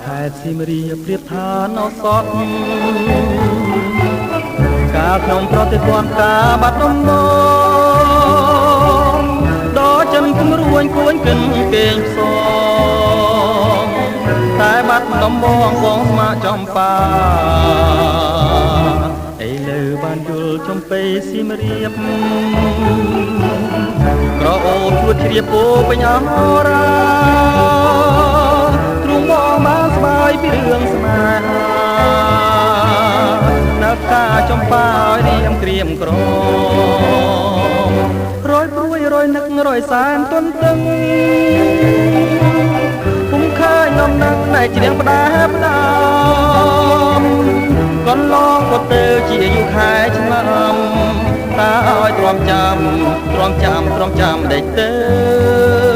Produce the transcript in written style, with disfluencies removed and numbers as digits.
ខេត្តសៀមរាបប្រៀបឋានឱសថកាលខ្ញុំប្រតិព័ន្ធការបាត់ដំបងដល់ចិនគំរួញគួញគិនគេងផ្សងតែបាត់ដំបងបងស្មាចំប៉ាឥឡូវបានយល់ចំពេសៀមរាបក្រអូបជួតជ្រាបពោពេញអរាទ្រូងបងបានស្បាយពីរឿងស្នេហានៅផ្កាចំប៉ាឲ្យរៀមក្រៀមក្រមរយព្រួយរយនឹករយសែនទន្ទឹងពុំឃើញនំនឹងណែច្រៀងផ្ដាផ្ដាមកន្លងក៏ទៅជាយូរខែឆ្នាំតើឲ្យទ្រាំចាំទ្រាំចាំទ្រាំចាំដេកទៅ។